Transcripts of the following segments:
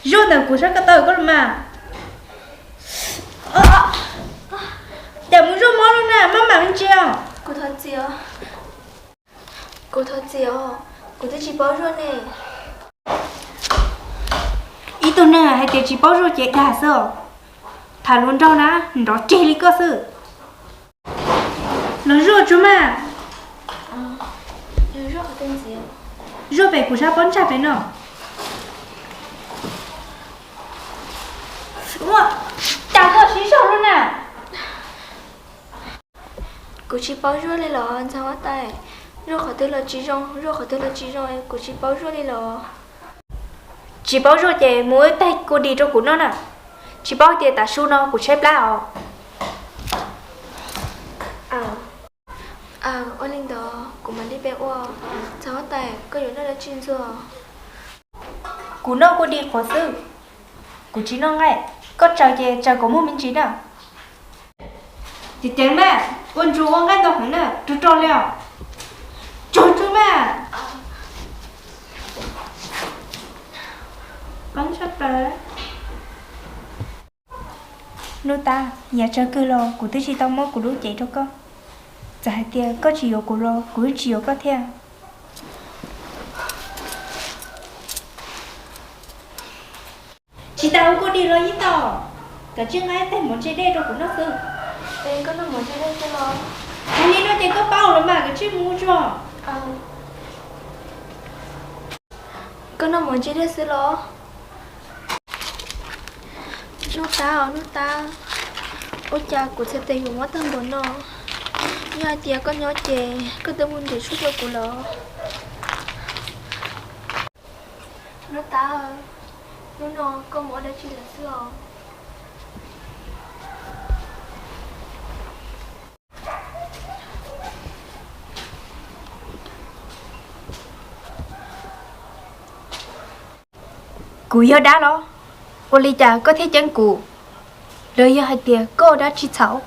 Zuaj ntawm kuv sab ko taw koj los mas. Cas mus zuaj mob lub na, maj mam me ntsis os. Kuv thov txim os, kuv twb tsis paub zuaj ne. Ib tug neeg hais tias tsis paub zuaj ces dag xwb os. Tham hluas nraug na, nrov tseg li koj xwb. Los zuaj tsuag mas. Zuaj pem kuv sab pob ntsag pem no. Cas koj siv zog lub na. Kuv tsis paub zuaj li los ntxhais huab tais. Zuaj qhov twg los tsis zoo, zuaj qhov twg los tsis zoo, kuv tsis paub zuaj li los. Tsis paub zuaj ces mus wb taig kua dis rau kuv noj na. Tsis paub tias tav su no kuv tshaib plab os. Ua li ntawd kuv mam li pem ua. Ntxhais huab tais, koj yuav noj dab tsi ntxuag? Kuv noj kua dis qhuav xwb, kuv tsis noj nqaij. Koj tsaws ces tsaws kom muaj me ntsis na. Ces ceev mas, ua ntsus ua nqaij ntau heev na, rog rog li os. Tsaug tsuag mas. Qeeb sab plaws. Nuj Tab, yav tsawg kawg los kuv twb tsis tau muab kuv lub cev rau koj. Txawm hais tias koj tsis yuav kuv los kuv yeej tsis yuav koj thiab. Tsis tas ua kua dis los yeej tau. Koj tsis nqa ib tais mov ntse dej rau kuv noj xwb. Koj noj mov ntse dej xwb los? Kuv li no ces koj paub lawm mas, koj tsis mus tsuag. Koj noj mov ntse dej xwb los? Nuj Tab os Nuj Tab, ua cas kuv txhais tes yuav mob tag npaum no? Yog hais tias koj nyob ces koj twb mus ntim tshuaj rau kuv los? Nuj Tab, hnub no koj mus ua dab tsi lawm xwb os? Kuv yog dab los? Ua li cas koj thiaj ceeb kuv? Los yog hais tias koj ua dab tsi txhaum?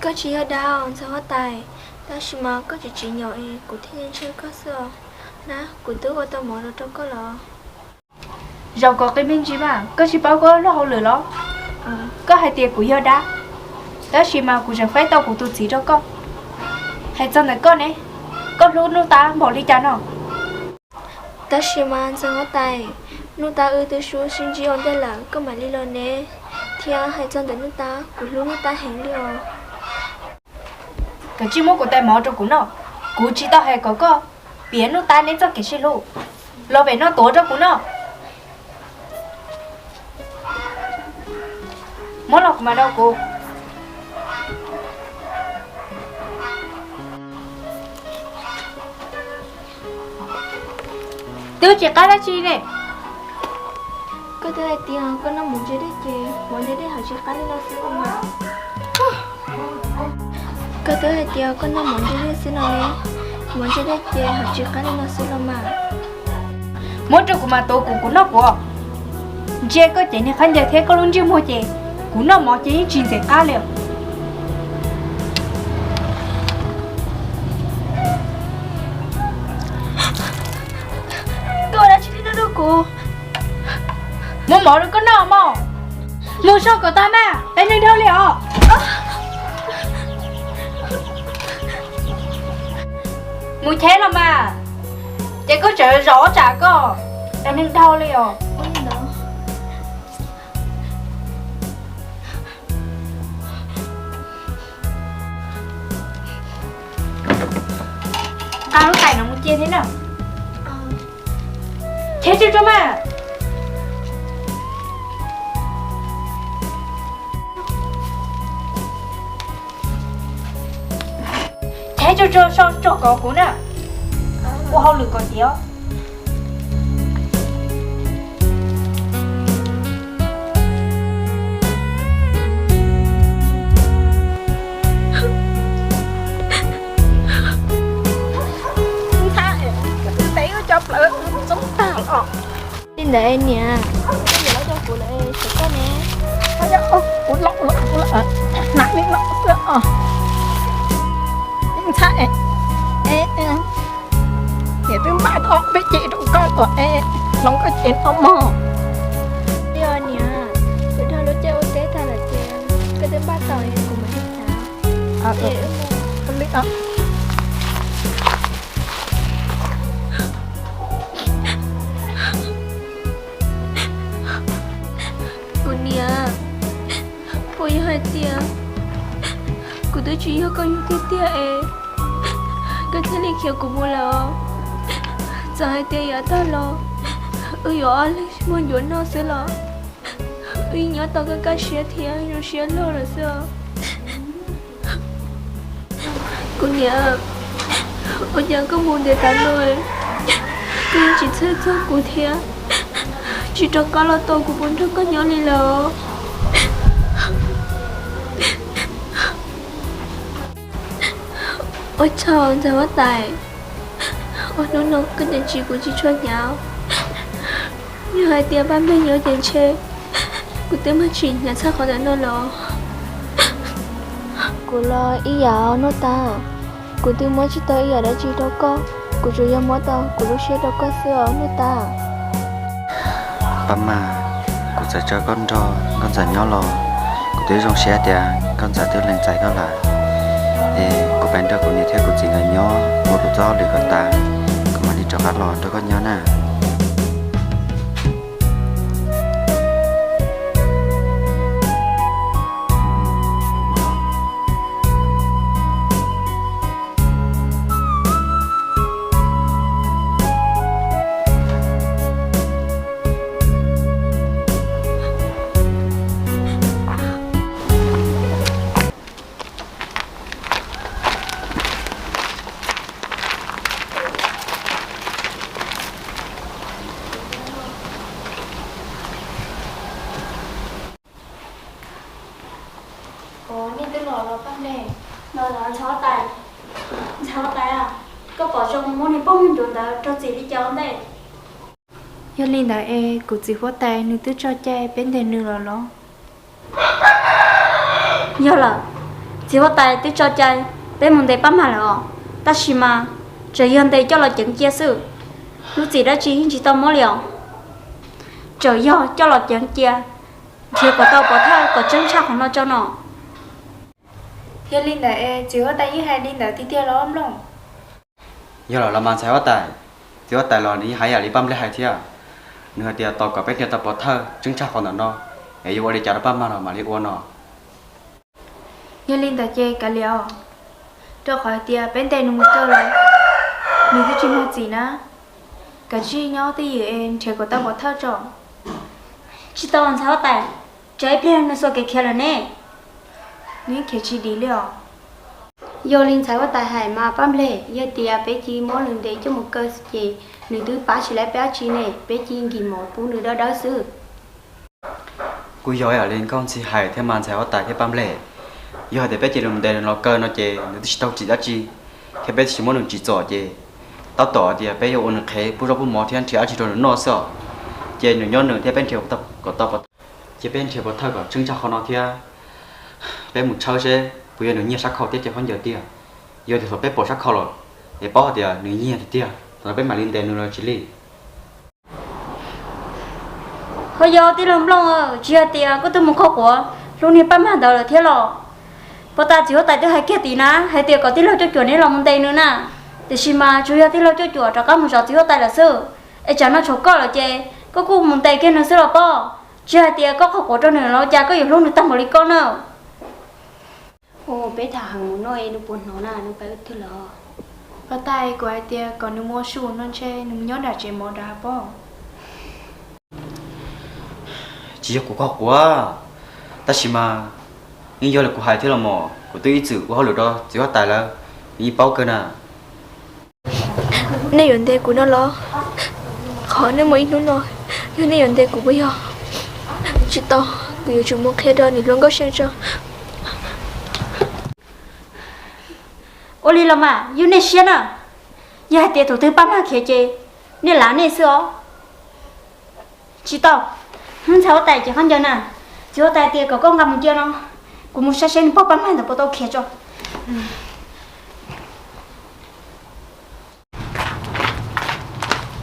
Koj tsis yog dab os ntxhais huab tais, tab sis mas koj tsis tsim nyog es kuv thiaj li ntshaw koj xwb os. Na, kuv twb ua tau mov los rau koj los? Zaum kom qi me ntsis mas, koj tsis paub koj lub hauj lwm los? Koj hais tias kuv yog dab, tab sis mas kuv tseem faib tau kuv tus txiv rau koj. Hais txog ntawm koj ne, koj hlub Nuj Tab npaum li cas no? Tab sis mas ntxhais huab tais, Nuj Tab wb twb sib ntsib ua ntej lawm koj mam li los ne, thiab hais txog ntawm Nuj Tab, kuv hlub Nuj Tab heev li os. Koj tsis muab kuv tais mov rau kuv noj, kuv tsis tau hais kom koj piav Nuj Tab neb txoj kev sib hlub. Los pem no tuav rau kuv noj. Muab los kuv mam rau kuv. Twb tsis qab dab tsi ne. Koj twb hais tias koj noj mov ntse dej ces mov ntse dej haj tsis qab li no xwb los mas. Koj twb hais tias koj noj mov ntse dej xwb no ne, mov ntse dej ces haj tsis qab li no xwb los mas. Muab rau kuv mas tuav kuv, kuv noj kuv. Ntsia koj cev niag khaub ncaws thiab koj lub ntsej muag ces kuv noj mov ces yeej tsis ntxim qab li. Koj ua dab tsi li no rau kuv? Muab mov rau koj noj mog. Mus soj kom tag mas, peb neeg dhau li os. Mus cheb los mas, ces koj tseem zov tsam koj, peb neeg dhau li os. Nqa lub tais no mus cia thiab na. Cheb tsuag tsuag mas. Cheb tsuag tsuag, sau tsuag kom kuv na. Ua hauj lwm kom tiav. Ntxhais, tes yuav co plawv txob tag los. Li ntawd niam, koj yuav los coj kuv lawm, tshuav koj ne. Kuv los los kuv los hnav li no xwb os. Ntxhais, niam twb npaj tau peb ceg rau koj. Pom es hloov koj ces no mog. Yog niam, kuv dhau lub caij ua teb tag lawm ces koj twb npaj tau es kuv mam li xav. Kuv niam, puas yog hais tias kuv twb tsis yog koj yug tiag tiag es koj thiaj li khiav kuv mus lawm os? Txawm hais tias yav tag los wb yuav ob leeg muag ncuav noj xwb los wb nyob tau kaj kaj siab thiab zoo siab luaj lawm xwb os. Kuv niam, ua cas koj mus ntev tas no, koj yeej tsis txhawj txog kuv thiab tsis rov qab los tos kuv puas nrog koj nyob li lawm? Ua tsaug ntxhais huab tais, ua hnub no koj niam tsis kuv tsis tshua hnyav. Yog hais tias Paj Nplej nyob ces ntshe kuv twb mag tsis hnyav txog qhov ntawm no los. Kuv los ib yam noj tas, kuv twb muab tsis tau ib yam dab tsi rau koj, kuv tsuas yog muab tau kuv lub siab rau koj xwb os noj tas. Paj Mag, kuv txawm tso koj nrog nkauj ntxawm nyob los kuv twb zoo siab tias nkauj ntxawm twb lees txais koj lawm. Es kuv pais nrog kuv niam thiab kuv txiv nkawd nyob ua kuv txoj hauj lwm kom tas, kuv mam li rov qab los nrog koj nyob na. Ua, nej twb los los Paj Nplej? Los los ntxhais huab tais. Ntxhais huab tais, koj pom zoo muab niag poj ntsuam ntawd rau txim li cas ua ntej? Yog li ntawd es kuv txiv huab tais nws twb tso cai peb ntes nws los los? Yog lawm, txiv huab tais twb tso cai peb mus ntes Paj Mag lawm os, tab sis mas tseem yog ntes coj los ceev cia xwb. Lub txim dab tsi yeej tsis tau muab li os. Tseem yog coj los ceev cia, nrhiav kom tau pov thawj kom tseeb tshaj qhov no tso no. Yog li ntawd es txiv huab tais yeej hais li ntawd tiag tiag los Nplooj? Yog los los mas ntxhais huab tais, txiv huab tais los nws yeej hais yam li Paj Nplej hais thiab. Nws hais tias tos kom peb nrhiav tau pov thawj tseeb tshaj qhov ntawm no es yuav ua li cas rau Paj Mag los mam li ua no. Yog li ntawd ces kav liam os, rau qhov hais tias peb ntes nws mus kawg lawm, nws twb tsis mag txim na. Kav tsij nyob twj ywm es nrhiav kom tau pov thawj tso. Tsis tau ntxhais huab tais, tsam ib pliag nws xuas kev khiav lawm ne. Nws yeej khiav tsis dim li os. Yog li ntxhais huab tais hais mas Paj Nplej, yog tias peb cia li muab nws ntes coj mus kaw ces nws twb pab tsis laib peb dab tsi ne, peb cia li nkim mov pub nws dawb dawb xwb. Kuj yog ib yam li nkauj ntxhais hais thiab mas ntxhais huab tais thiab Paj Nplej. Yog hais tias peb cia li mus ntes nws los kaw no ces nws twb tsis tau txim dab tsi, thiab peb twb tsis muab nws tsim txom ces tab tom tias peb yuav ua nws qhev pub zaub pub mov thiab nrhiav dab tsi rau nws noj xwb os. Ces nws nyob nws thiab peb nrhiav kom tau pov thawj, ces peb nrhiav pov thawj kom tseeb tshaj qhov no thiab peb mus tshawb seb puas yog nws nyiag sab khau thiab cev khaub ncaws tiag. Yog tias thaum peb pom sab khau lawm es paub hais tias nws nyiag tiag tiag, thaum no peb mam li ntes nws los tsis lig. Ho yog tij laug Nplooj, tsis yog tias koj twb mus kho quav hlub niag Paj Mag ntawd lawm thiab los? Puag ta txiv huab tais twb hais kiag tim na hais tias kom tij laug Cuaj Cuam neb los mus ntes nws na, tiam sis mas tsuas yog tij laug Cuaj Cuam rov qab mus zov txiv huab tais lawm xwb. Es tsam no tshuav koj lawm ces koj kuj mus ntes kiag nws xwb los pob. Tsis hais tias koj kho quav rau nws los cas koj yuav hlub nws tag npaum li koj na. Ua, peb tham heev mus no es nws puas hnov na, nws pais ua twg lawm? Huab tais, kuv hais tias kom nws mus ua su no ntshe nws mus nyob nram tsev mov nrad pob. Tsis yog kuv kho quav, tab sis mas yeej yog li kuv hais thiab los mas, kuv twb ib txwm ua hauj lwm rau txiv huab tais lawm, nws yeej paub kawg na. Nej yuav ntes kuv no los? Qhov nej mus ib hnub no, yog nej yuav ntes kuv puas yog? Tsis tau, kuv yuav tsum mus qhia rau niam hluas Nkauj Seej tso. Ua li los mas yog nej siab na, yog hais tias tus twg Paj Mag khiav ces nej lav nej xwb os. Tsis tau, ntxhais huab tais cev khaub ncaws na, txiv huab tais tias kom koj nqa mus cia no, kuv mus saib seb nws pog Paj Mag ntawd puas tau khiav tso.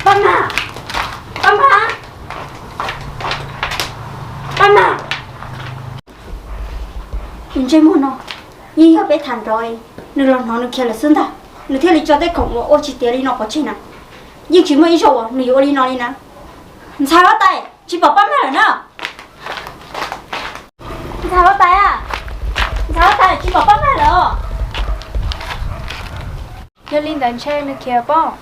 Paj Mag, Ntsej muag no yeej yog peb tham nrov, nws los hnov nws khiav lawm xwb ntag, nws thiaj li tso tej khoom uas ua tsis tiav li no pov tseg na. Yeej tsis muaj ib zaug uas nws yuav ua li no li na. Ntxhais huab tais, tsis pom Paj Mag lawm na. Ntxhais huab tais, ntxhais huab tais, tsis pom Paj Mag lawm. Yog li ntawd ntshe nws khiav pob.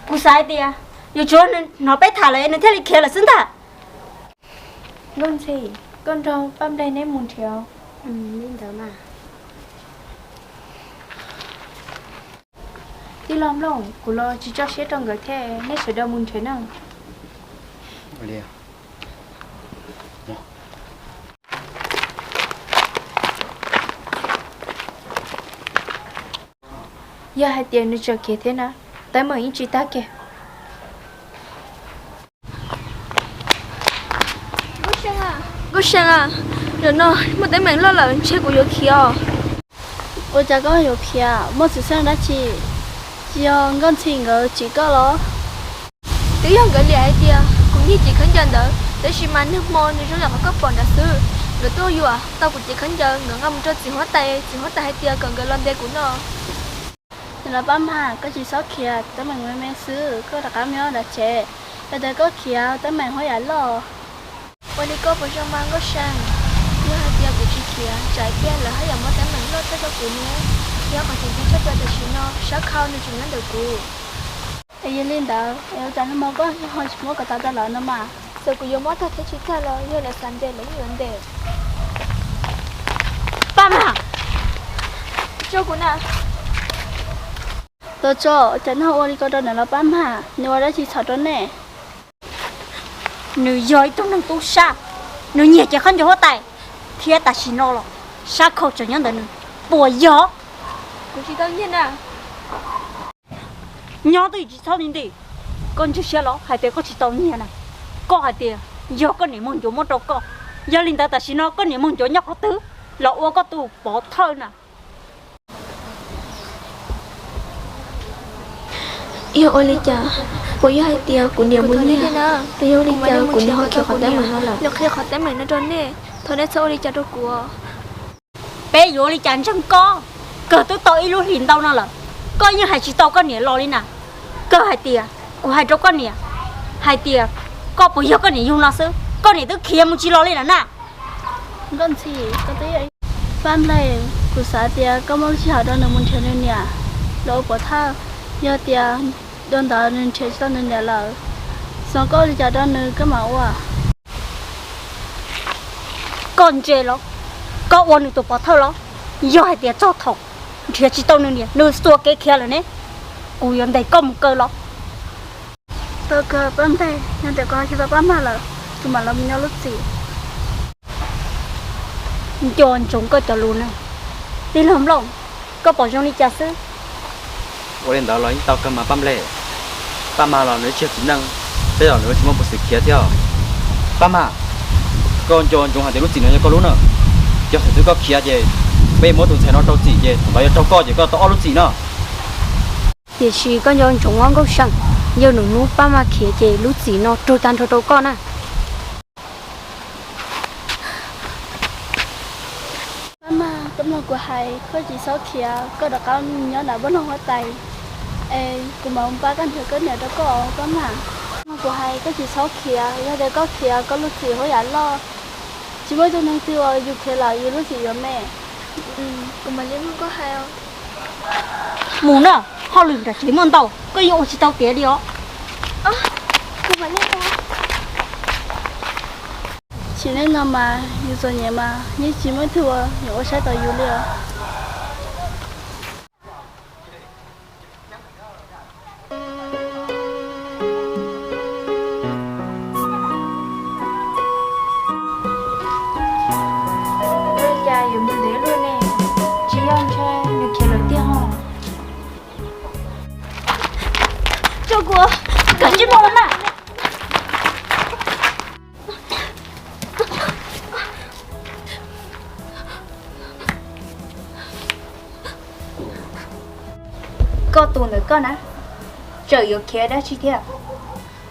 Kuv xav hais tias yuav tsum nws hnov peb tham lawm nws thiaj li khiav lawm xwb ntag. Nkauj Ntxhi, koj nrog Paj Nplej neb mus nrhiav. Li ntawd mas. Tij laug Nplooj, kuv los tsis tso siab rau nkawd thiab, neb sawv daws mus nrhiav na. Yog hais tias nws tseem khiav thiab na, teeb meem yeej tsis tag kiag. Nkauj See, zaum no muaj teeb meem loj lawm, ntshe kuv yuav khiav os. Ua cas koj yuav khiav? Muaj xwm txheej dab tsi? Tsis yog Nkauj Ntxhi nkawd tsim koj los? Twb yog nkawd liam hais tias kuv nyiag cev khaub ncaws ntawd, tab sis mas niaj hmo nws zoo li qhov koj pom nrad xwb. Nkawd tuaj yuam tau kuv cev khaub ncaws, nkawd nqa mus rau txiv huab tais, txiv huab tais hais tias kom nkawd los ntes kuv no. Niam laus Paj Mag, koj tsis txhob khiav, teeb meem me me xwb, koj rov qab mus nyob nram tsev. Yog tias koj khiav teeb meem haj yam loj. Ua li koj puas zoo mas Nkauj See? Yog hais tias kuv tsis khiav, tsam ib pliag lawv haj yam muaj teeb meem loj tshaj rau kuv ne. Yog qhov tseem ceeb tshaj plaws tam sim no, Sab Khau nws tseem nyob ntawm kuv. Es yog li ntawd es ua cas nag hmo koj ho tsis muab kom tau rau lawv no mas? Txawm kuv yuav muab tag thiab tsis tag los yog lawv xav ntes lawv yeej yuav ntes. Paj Mag, tso kuv na. Tau tso, cas neb ho ua li ko rau niam laus Paj Mag, nws ua dab tsi txhaum rau nej? Nws yog ib tug neeg tub sab, nws nyiag cev khaub ncaws huab tais, thiab tam sim no los Sab Khau tseem nyob ntawm nws, puas yog? Kuv tsis tau nyiag na. Nyob twj ywm tsis txhob nti nti. Koj ntseeg siab los hais tias koj tsis tau nyiag na? Koj hais tias yog koj niam Muag Ncuav muab rau koj, yog li ntawd tam sim no koj niam Muag Ncuav nyob qhov twg los ua koj tus pov thawj na? Yog ua li cas? Puas yog hais tias kuv niam mus nyiag? Yog ua li cas kuv niam ho khiav qhov teeb meem no lawm? Nws qhia qhov teeb meem no rau nej, thov nej txhob ua li cas rau kuv. Peb yuav ua li cas ntseeg koj? Kawg twb tau ib lub hlis ntau no lawm, koj yeej hais tsis tau koj niam los li na. Kawg hais tias kuv hais rau koj niam hais tias koj puas yog koj niam yug no xwb, koj niam twb khiav mus tsis los li lawm na. Nkauj Ntxhi, koj twb yog ib Paj Nplej, kuv xav tias koj muaj lub sij hawm rau nws mus nrhiav nws niam los ua pov thawj. Yog tias dua ntawd nws nrhiav tsis tau nws niam lawm, xyov koj ua li cas rau nws koj mam ua. Koj ntse los, koj ua nws tus pov thawj los? Yog hais tias txog thaum nrhiav tsis tau nws niam, nws xuas kev khiav lawm ne, kuv yuav ntes koj mus kaw los? Tau kawg Paj Nplej, yog tias koj tsis tau Paj Mag lawm, kuv mam los mus nyob lub txim. Nco ntsoov koj cov lus na. Tij laug Nplooj, koj pom zoo li cas xwb? Ua li ntawd los yeej tau kawg mas Paj Nplej. Paj Mag los nws tsis yog txiv neej, tej zaum nws tsis muaj peev xwm khiav thiab. Paj Mag, koj nco ntsoov hais tias lub txim no yog koj lub na. Yog thaum twg koj khiav ces peb muab tus ntxhais no rau txim ces thaum ntawd yog raug koj ces koj tau ob lub txim no. Tiam sis koj nco ntsoov os Nkauj See, yog nws hnub Paj Mag khiav ces lub txim no raug tag nrho rau koj na. Paj Mag, koj mloog kuv hais, koj tsis txhob khiav, koj rov qab nyob nram npab noog huab tais, es kuv mam pab koj nrhiav koj niam rau koj os Paj Mag. Mloog kuv hais, koj tsis txhob khiav, yog tias koj khiav koj lub txim haj yam loj. Tsis muaj ib tug neeg twg uas yus khiav lawm yus lub txim yuav me. Kuv mam li mloog koj hais os. Mus na, hauj lwm nram tsev muaj ntau, koj yeej ua tsis tau tiav li os. Sim neej no mas yus txom nyem mas yeej tsis muaj ib tug uas yuav ua saib tau yus li os. Ua li cas yuav mus ntev luaj ne? Tsis yog ntshe nws khiav lawm tiag ho. Tso kuv, kav tsij mus na. Koj tus ntawm koj na, tseem yuav khiav dab tsi thiab?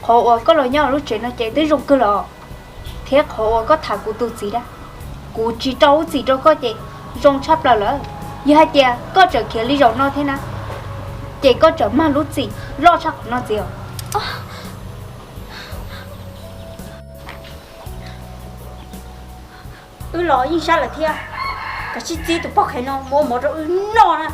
Qhov uas koj los nyob lub tsev no ces twb zoo kawg los, thiab qhov uas koj tham kuv tus txiv na, kuv tsis rau lub txim rau koj ces Zoo tshaj plaws lawm, yog hais tias koj tseem khiav li zaum no thiab na, ces koj tseem mag lub txim loj tshaj qhov no ntxiv os. Wb los yeej sab lawm thiab, kav tsij txib tus poj qhev no mus ua mov rau wb noj na.